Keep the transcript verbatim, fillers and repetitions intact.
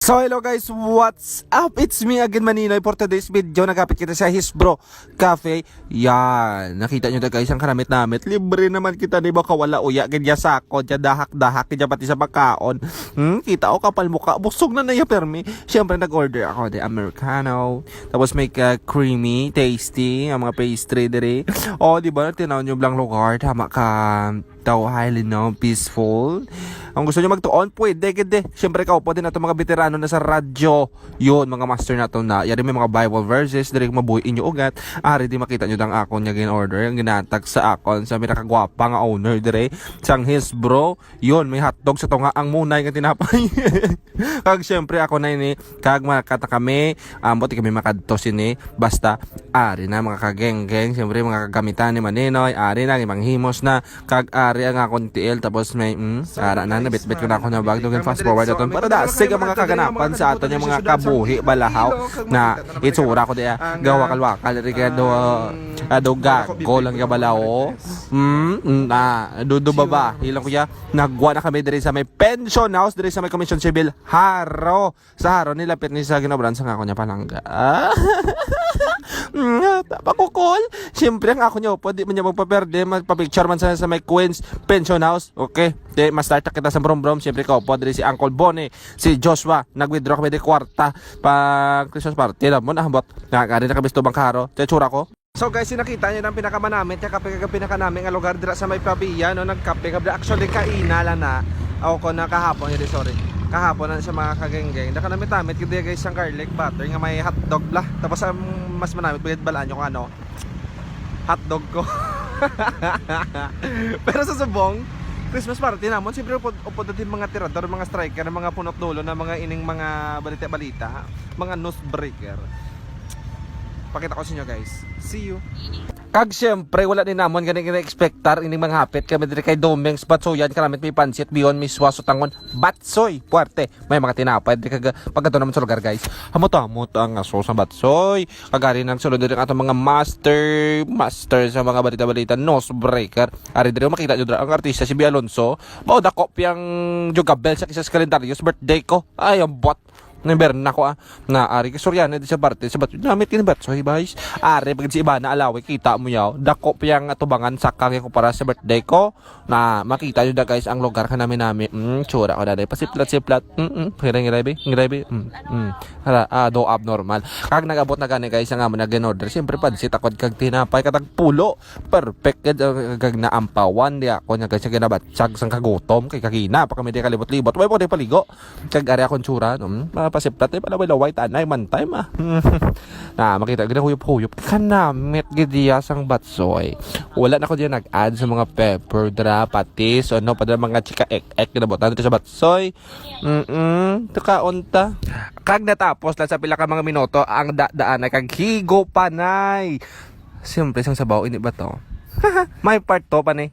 So hello guys, what's up? It's me again, Maninoy, for today's video. Nagapit kita sa Hisbro Cafe. Yan, nakita nyo na guys ang kanamit-namit. Libre naman kita, di ba? Kawala uya, ganyan sa ako, dyan dahak-dahak, ganyan pati sa pagkaon. Hmm, kita ko kapal mukha, busog na naya permi. Siyempre nag-order ako de Americano. Tapos may ka creamy, tasty, ang mga pastry diri. Oh, di ba? Tinaw nyo blang lugar, tama ka. Tao highly no peaceful. Ang gusto nyo magtuon, pwede gid eh. Siyempre ka pwede na itong mga veterano na sa radyo. Yun, mga master na to na. Yari may mga Bible verses, diri mabuhi inyo ugat. Ari di makita nyo dang akon nga gin-order, ang ginatag sa akon sa pinakagwapa nga owner dire, sang his bro. Yun, may hotdog sa tunga ang munay nga tinapay. Kag siyempre ako na ini, kag makakat na kami, ambot di kami makadto sini. Basta, ari na mga kageng-geng, siyempre mga kagamitan ni Maninoy, ari na, manghimos na, kag ari ang akong tiil, tapos may, mm, ara na, nabitbit ko na ako na bag, dugan fast forward aton, para dasig ang mga kaganapan sa aton yung mga kabuhi, balahaw, na itsura ko diya, gawakal-wakal, ri kaya do, ah, do gago lang kabalaw, mm, mm, ah, do, do baba, hilang ko ya, nagwa na kami diri sa may pension house, diri sa may Commission Civil, Jaro, sa Jaro, nilapit ni sa ginobran sa nga ako niya palangga. Ah. Pakukol. Siyempre, ang ako niya, pwede man niya magpaperde, magpa-picture man sa, sa may Queens Pension House. Okay. Di, ma-start na kita sa brom-brom. Siyempre, ka, pwede si Uncle Bonnie, si Joshua, nag-withdraw kami di kwarta pa Christmas party. Alam mo, naambot. Nakakari na kami sa tubang karo. Sa itsura ko. So guys, si nakita niyo ang pinakamanamit, yung kape, kape pinakanami nga lugar dira sa may Pavia, no? Nagkape kami. Actually, kaina lang na. O, ko na kahapon, hindi, sorry. Kahapon na sa mga kageng-geng. Nakanamit-namit, gid guys, ang garlic butter nga may hotdog bla. Tapos, ang mas manamit, bagay balaan nyo kung ano. Hotdog ko. Pero sa subong, Christmas party namon, siyempre, upod, upod natin mga tirador, mga striker, mga punot dulo na mga ining mga balita-balita, ha? Mga newsbreaker. Pakita ko sa inyo, guys. See you. Kag siyempre, wala ni namon gani gina-expectar ining mga hapit kami diri kay Doming's Batsoyan, karamit may pansit, bihon, miswa, sutangon, batsoy, puwerte. May mga tinapay diri kag pagkadto naman sa lugar, guys. Hamot-hamot ang aso sa batsoy. Kag ari nagsulod diri ang atong mga master, master sa mga balita-balita, newsbreaker. Ari diri makita nyo dira ang artista si B Alonso. Mao dako piyang jugabel sa kisas kalendaryo sa birthday ko. Ay, ang buat. Number na ko, ah. Na ari kay Soriano di sa parte sa bat-, namit kini batsoy, guys. Ari pag si Ivana Alawi, kita mo yaw. Dako piyang atubangan sa kang kumpara sa birthday ko. Na makita nyo da, guys, ang lugar ka nami-nami. Mm, tsura ko na, day. Pasiplat-siplat. Mm, mm. Ngiray, ngiray, be. Ngiray, be. Mm, mm. Hala, ah, do abnormal. Kag nag-abot na gani, guys, ang amo na gin-order. Siyempre, pansit ako kag tinapay katag pulo. Perfect gid, uh, kag naampawan di ako niya, guys, sa ginabatsag sang kagutom kay kagina pa kami di kalibot-libot. Way pa ko di paligo. Kag ari akong tsura, no? Mm, mapasiplat, eh, palaway-laway, tanay, man time, ah. Na, makita, ginahuyop-huyop. Kanamit gid diya sang batsoy. Wala na ko diyan nag-add sa mga pepper, dra, patis, ano, pa dra, mga chika ek-ek, ginabutan dito sa batsoy. Mm-mm, tukaon ta. Kag natapos lang sa pila ka mga minuto ang da-, daan ay kag higo panay. Siyempre, sang sabaw, ini ba to? May part two pa ni.